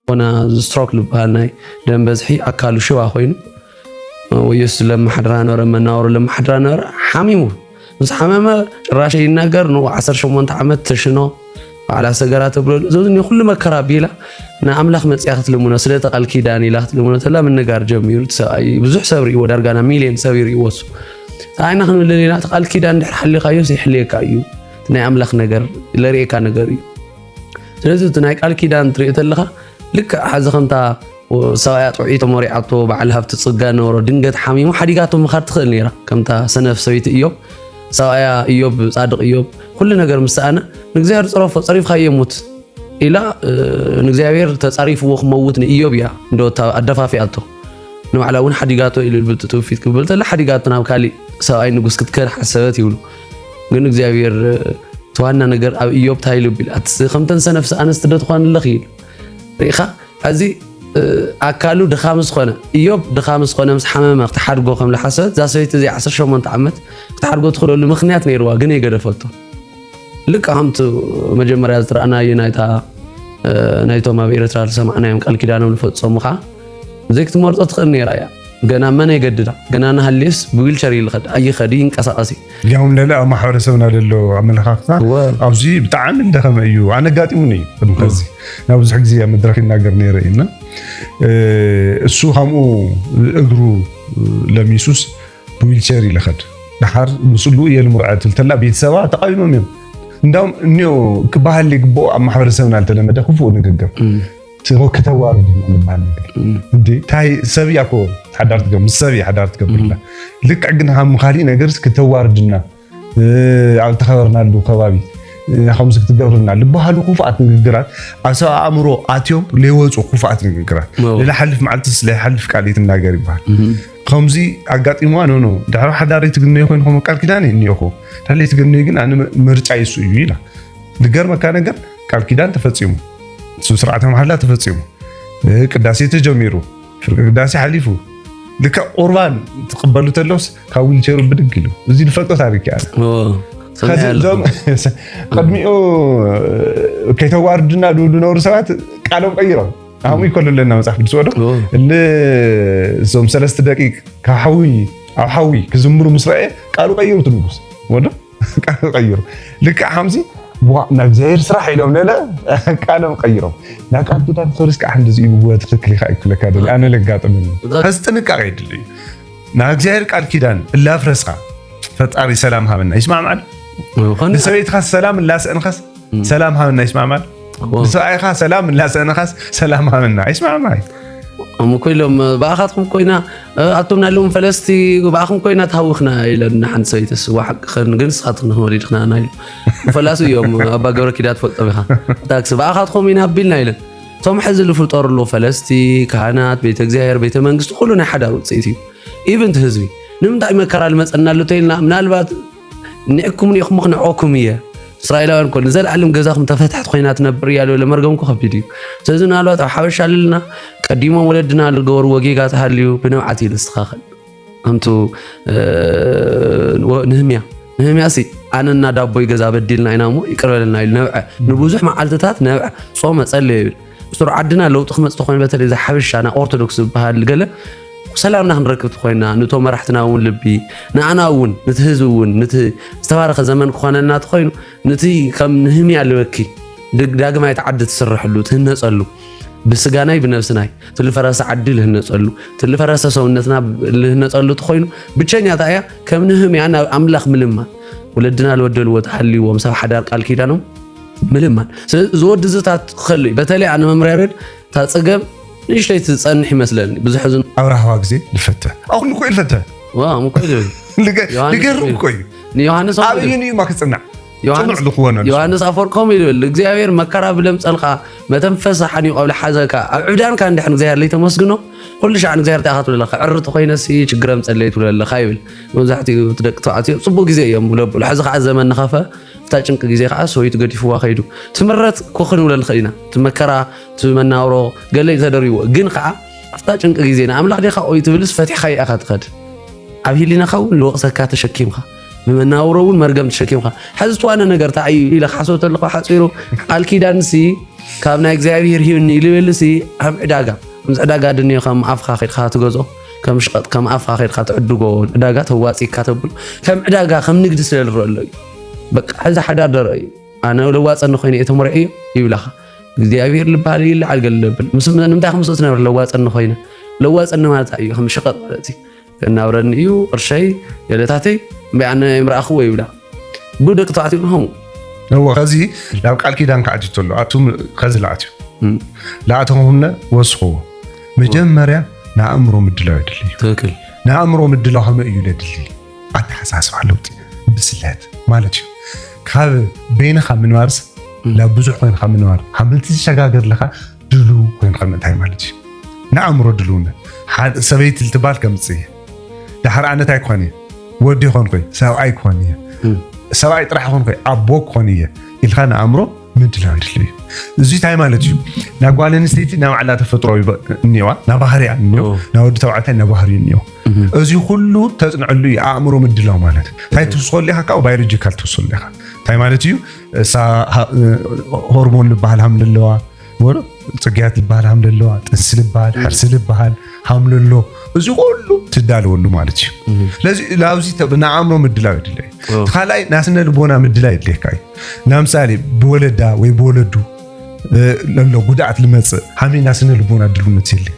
ኮና ስትሮክ ዝበሃል ናይ ደም በዝሒ ኣካሉ ሽባ ኮይኑ ወየሱ ለመሓድራ ነበረ፣ መናወሩ ለመሓድራ ነበረ። ሓሚሙ ምስ ሓመመ ጭራሽ ይናገር። ንኡ ዓሰርተ ሸሞንተ ዓመት ተሽኖ ባዕላ ሰገራ ተብለሉ። እዚ ኩሉ መከራ ቢላ ንኣምላኽ መጽያ ክትልምኖ፣ ስለቲ ቃል ኪዳን ኢላ ክትልምኖ ተላ ምንጋር ጀሚሩ። እቲ ሰብኣይ ብዙሕ ሰብ ርእይዎ፣ ዳርጋ ናብ ሚልዮን ሰብ ይርእይዎ። እሱ ሰብኣይና ክንብለል ኢና፣ እቲ ቃል ኪዳን ድሕር ሓሊኻዮስ ይሕልየካ እዩ። እቲ ናይ ኣምላኽ ነገር ለርእየካ ነገር እዩ። ስለዚ እቲ ናይ ቃል ኪዳን ትሪኦ ተለኻ ልክዕ ሓዚ ከምታ ሰብኣያ ጥዑይ ተመሪዓቶ በዓል ሃብቲ ጽጋ ነበሮ ድንገት ሓሚሙ ሓዲጋቶ ምኻድ ትኽእል ነይራ። ከምታ ሰነፍ ሰበይቲ እዮብ ሰብኣያ እዮብ ጻድቕ እዮብ ኩሉ ነገር ምስ ሰኣነ ንእግዚኣብሔር ጽረፎ ጸሪፍካ እየ ሙት ኢላ ንእግዚኣብሔር ተጻሪፍዎ ክመውት ንእዮብ እያ እንዶ ኣደፋፊኣቶ። ንባዕላ እውን ሓዲጋቶ ኢሉ ልቢ ትውፊት ክብል ተላ ሓዲጋቶ ናብ ካሊእ ሰብኣይ ንጉስ ክትከድ ሓሰበት ይብሉ። ግን እግዚኣብሔር እቲ ዋና ነገር ኣብ እዮብ እንታይ ኢሉ ቢል ኣትስ ከምተን ሰነፍስ ኣንስቲ ዶ ትኾንለኽ ኢሉ ርኢኻ። እዚ ኣካሉ ድኻ ምስ ኾነ እዮብ ድኻ ምስ ኾነ ምስ ሓመመ ክትሓድጎ ከም ዝሓሰበት እዛ ሰበይቲ እዚ ዓሰርተ ሸሞንተ ዓመት ክትሓድጎ ትኽእለሉ ምኽንያት ነይርዋ ግን የገደፈቶ። ልክዕ ከምቲ መጀመርያ ዝረኣናዮ ናይታ ናይቶም ኣብ ኤርትራ ዝሰማዕናዮም ቃል ኪዳኖም ዝፈጸሙ ኸዓ ዘይክትመርጾ ትኽእል ነይራ እያ። ገና መን የገድዳ ገና ናሃልየስ ብዊልቸር ይልኸድ ኣይኸድ ይንቀሳቐስ እዩ። ያውም ለለ ኣብ ማሕበረሰብና ዘሎ ኣመለኻኽታ እወ። ኣብዚ ብጣዕሚ እንደኸመ እዩ ኣነጋጢሙኒ እዩ። ቅድሚ ከዚ ናብ ብዙሕ ግዜ ኣብ መድረክ ይናገር ነይረ እዩ እና እሱ ከምኡ እግሩ ለሚሱስ ብዊልቸር ይልኸድ። ደሓር ምስሉ እየ ልምርዐ ትልተላ ቤተሰባ ተቃዊሞም እዮም። እንዳውም እኒኦ ክበሃል ይግብኦ ኣብ ማሕበረሰብና ልተለመደ ክፉእ ንግግር። እም። ትሮ ከተዋርድ ምባል ነገር። እም። እንዴ ታይ ሰብ እያ ኮ ሓዳር ትገብር፣ ምስ ሰብ እያ ሓዳር ትገብርላ። እም። ልክዕ ግን ሃም ካሊእ ነገርስ ክተዋርድና፣ እ፣ ኣብ ተኸበርናሉ ከባቢ፣ እ፣ ከምዚ ክትገብርልና ልበሃሉ ክፉኣት ንግግራት ኣብ ሰብ ኣእምሮ ኣትዮም ለይወፁ ክፉኣት ንግግራት። እዎ። ለይሓልፍ መዓልትስ ለይሓልፍ ቃል ይትናገር ይበሃል። እም። ከምዚ ኣጋጢምዋ ኖ ኖ። ድሕሪ ሓዳር ይትግነዩ ኮይንኩም ቃል ኪዳን እኒኦኹ። ድሕሪ ይትግነዩ ግን ኣነ ምርጫ ይሱ እዩ ኢላ። ልገርመካ ነገር ቃል ኪዳን ተፈጺሙ። እሱ ስርዓተ መሓላ ተፈጺሙ። እ፣ ቅዳሴ ተጀሚሩ። ፍርቂ ቅዳሴ ሓሊፉ። ልክዕ ቁርባን ትቕበሉ ተሎስ ካብ ዊልቸሩ ብድግ ኢሉ። እዚ ዝፈልጦ ታሪክ እያ። ኦ፣ ከዚ ሰሚዐ ኣለኹ። እዞም ቅድሚኡ ከይተዋርድና ዝብሉ ነበሩ ሰባት ቃሎም ቀይሮም። ኣሁን ይኮሉ ኣለና መጽሓፍ ቅዱስ ወዶ። ኦ። እል እዞም ሰለስተ ደቂቅ ካብ ሓዊ፣ ኣብ ሓዊ ክዝምሩ ምስ ረኣየ ቃሉ ቀይሩ እቲ ንጉስ። ወዶ ቃሉ ቀይሩ። ልክዕ ሓምሲ፣ ቡዋ፣ ናብ እግዚኣብሔር ስራሕ ኢሎም ለለ ቃሎም ቀይሮም። ናብ ቃል ኪዳን ፈሪስ ከዓ እንደዚ እዩ፣ ትኽክል ኢኻ ይክለካ ደሊ። ኣነ ለጋጥምኒ። እዛ ከዚ ጥንቃቄ የድሊ እዩ። ናብ እግዚኣብሔር ቃል ኪዳን እላፍረስካ፣ ፈጣሪ ሰላም ሃበና። ይስማዕማዕን? ይኾን። ንሰበይትኻ ሰላም እላስእንኻስ፣ እም። ሰላም ሃበና። ይስማዕማዕን? እዎ። ንሰብኣይኻ ሰላም እላስእንኻስ፣ ሰላም ሃበና። ይስማዕማዕ። እሞ እኮ ኢሎም፣ ብኣኻትኩም ኮይና፣ እ፣ ኣቶም ናሎም ፈለስቲ፣ ብኣኹም ኮይና ተሃዊኽና ኢለን ንሓንቲ ሰበይቲ፣ ስዋ ሓቅኽን፣ ግን ንስኻትክን ወሊድኽናና ኢሉ። ፈላሱ እዮም፣ ኣባ ገብረ ኪዳ ትፈልጦም ኢኻ። ታክሲ፣ ብኣኻትኩም ኢና ኣቢልና ኢለን። እቶም ሕዚ ዝፍጠሩ ኣለዉ ፈለስቲ፣ ካህናት፣ ቤተ እግዚኣብሔር፣ ቤተ መንግስቲ፣ ኩሉ ናይ ሓዳር ውፅኢት እዩ። ኢቭን እቲ ህዝቢ፣ ንምንታይ መከራ ልመፀና ኣሎ ተኢልና፣ ምናልባት ኒዕኩም ኒዕኩም ክንዕቆኩም እየ። እስራኤላውያን እኮ ንዘለዓለም ገዛኹም ተፈታሕት ኮይና ትነብር እያ ዝበለ መርገም እኮ ከቢድ እዩ። ስለዚ ምናልባት ኣብ ሓበሻ ኣለና ቀዲሞም ወለድና ዝገበርዎ ጌጋ ተሃልዩ ብንብዓት እዩ ዝስተኻኸል። ከምቱ፣ እ፣ ወ-፣ ንህምያ፣ ንህምያ ሲ ኣነና ዳቦይ ገዛ በዲልና ኢና እሞ ይቅር በለልና ኢሉ ነብዐ። ንብዙሕ መዓልትታት ነብዐ፣ ጾመ፣ ጸለየ ይብል። ስሩዕ ዓድና ለውጢ ክመጽእ ተኾይኑ፣ በተለይ እዚ ሓበሻና ኦርቶዶክስ ዝበሃል ገለ ሰላምና ክንረክብ ተኾይና፣ ነቶም መራሕትና እውን ልቢ፣ ንኣና እውን፣ ነቲ ህዝቢ እውን፣ ነቲ ዝተባረኸ ዘመን ክኾነልና ተኾይኑ፣ ነቲ ከም ንህምያ ልበኪ፣ ድግ-፣ ዳግማይ እቲ ዓዲ ትስርሕሉ፣ ትህነጸሉ፣ ብስጋናይ ብነብስናይ፣ እቲ ልፈረሰ ዓዲ ልህነጸሉ፣ እቲ ልፈረሰ ሰውነትና ልህነጸሉ ተኾይኑ፣ ብቸኛታ እያ ከም ንህምያ ናብ ኣምላኽ ምልማን። ወለድና ልበደልዎ ተሃልይዎም ሰብ ሓዳር ቃል ኪዳኖም ምልማን። ስለዚ እዚ ወዲ እዚ እታ ትኸሉ እዩ። በተለይ ኣነ መምርያ ሬድ እታ ጸገም ንእሽተይ ትጸንሕ ይመስለኒ። ብዙሕ ዝን- ኣብ ራህዋ ግዜ ልፈተ። ኣኹሉ እኮ እዩ ልፈተ። ዋ፣ እኮ እዩ። ልገ-፣ ዮሃንስ ልገርም እኮ እዩ። እኮ እዩ። ንዮሃንስ ኣብ ኣኹሉ እዩ ንዩ ማ ክጽናዕ? ዮሃንስ፣ ጽኑዕ ዝኾነ ንሱ። ዮሃንስ ኣፈወርቅ ከምኡ ኢሉ ይብል፣ "እግዚኣብሔር መከራ ብለምጸልካ፣ መተንፈሲ ሓኒቑ ኣብ ልሓዘካ፣ ኣብ ዕብዳንካ እንድሕር እግዚኣብሔር ለይተመስግኖ፣ ኩሉ ሻዕ ንእግዚኣብሔር እንታይ ኢኻ ትብለለኻ? ዕርቱ ኮይነሲ ችግረም ጸለየ ትብለለኻ" ይብል። መብዛሕትኡ እቲ ደቂ ተባዕትዮ ጽቡቕ ግዜ እዮም ለብሉ። ሕዚ ኸዓ ዘመን ንኸፈ፣ ኣብታ ጭንቂ ግዜ ኸዓ ሰበይቱ ገዲፍዋ ኸይዱ። ትምረት ኮ ክንብሎ ንኽእል ኢና። እቲ መከራ፣ እቲ መናብሮ፣ ገለ እዩ ተደሪብዎ። ግን ኸዓ ኣብታ ጭንቂ ግዜ ንኣምላኽ ዲኻ ቆይ ትብልስ ፈቲሕካዮ ኢኻ ትኸድ። ኣብ ህሊናኻ እውን ልወቕሰካ ተሸኪምካ፣ ብመናብሮ እውን መርገም ተሸኪምካ። ሕዚ እቲ ዋና ነገር እንታይ እዩ ኢለ ክሓስቦ ተለኹ ሓፂሩ፣ ቃል ኪዳንሲ ካብ ናይ እግዚኣብሔር ሂብኒ ኢሉ ይበልሲ ኣብ ዕዳጋ፣ ምስ ዕዳጋ ድንዮ ከም ኣፍካ ኸድካ ትገዝኦ፣ ከም ሽቐጥ ከም ኣፍካ ኸድካ ትዕድጎ፣ ዕዳጋ ተዋፂካ ተብሎ ከም ዕዳጋ ከም ንግዲ ስለ ዝረአ ኣሎ እዩ። በቃ ሕዚ ሓዳር ደረ እዩ። ኣነ ለዋፀኒ ኮይነ እየ ተመሪዐዮ ይብላኻ። እግዚኣብሔር ልባል ይልዓል ገለ ለብል ምስ ንምንታይ ከምስኡ ትነብር ለዋፀኒ ኮይነ፣ ለዋፀኒ ማለት እዩ ከም ሽቐጥ ማለት እዩ። ከናብረኒ እዩ ቅርሸይ ገለታተይ እምበይ ኣነ የምረኣኽዎ ይብላ። ብደቂ ተባዕትዮ ንኸምኡ እዎ ከዚ ናብ ቃል ኪዳን ክኣትዩ ተሎ ኣቱም ከዚ ለኣትዩ ለኣተኹምነ ወስኽዎ። መጀመርያ ንኣእምሮ ምድላው የድሊ እዩ። ትክክል። ንኣእምሮ ምድላው ከመይ እዩ ለድሊ? ኣተሓሳስባ ለውጢ፣ ብስለት ማለት እዩ። ካብ በይንኻ ምንባርስ ናብ ብዙሕ ኮይንካ ምንባር ሓምልቲ ዝሸጋገር ለካ ድሉ ኮይንካ ምእንታይ ማለት እዩ። ንኣእምሮ ድልውነት ሓደ ሰበይቲ ልትባል ከምፅእ እየ። ድሓር ኣነት ኣይኮን እየ፣ ወዲ ይኮን ኮይ ሰብኣይ ክኾን እየ፣ ሰብኣይ ጥራሕ ይኮን ኮይ ኣቦ ክኾን እየ ኢልካ ንኣእምሮ ምድላው ይድሊ እዩ። እዚ እንታይ ማለት እዩ? ናብ ጓል ኣንስተይቲ ናብ ባዕላ ተፈጥሮ ይበ- እኒዋ ናብ ባህርያ እኒዮ፣ ናብ ወዲ ተባዕታይ ናብ ባህርዩ እኒዮ። እዚ ኩሉ ተፅንዐሉ እዩ ኣእምሮ ምድላው ማለት። እንታይ ትውስኸሉ ኢኻ? ካብ ባዮሎጂካል ትውስኸሉ ኢኻ። እንታይ ማለት እዩ? እሳ ሆርሞን ዝበሃል ሃምሊ ኣለዋ፣ ወሮ ፅግያት ዝበሃል ሃምሊ ኣለዋ፣ ጥንሲ ዝበሃል ሕርሲ ዝበሃል ሃምሊ ኣሎ። እዚ ኩሉ ትዳለወሉ ማለት እዩ። ስለዚ ላብዚ ንኣእምሮ ምድላው የድለ እዩ። እቲ ካልኣይ ናስነ ልቦና ምድላው የድልየካ እዩ። ናምሳሌ ብወለዳ ወይ ብወለዱ ለሎ ጉድኣት ልመፅእ ሃምሊ ናስነ ልቦና ድልውነት የለ።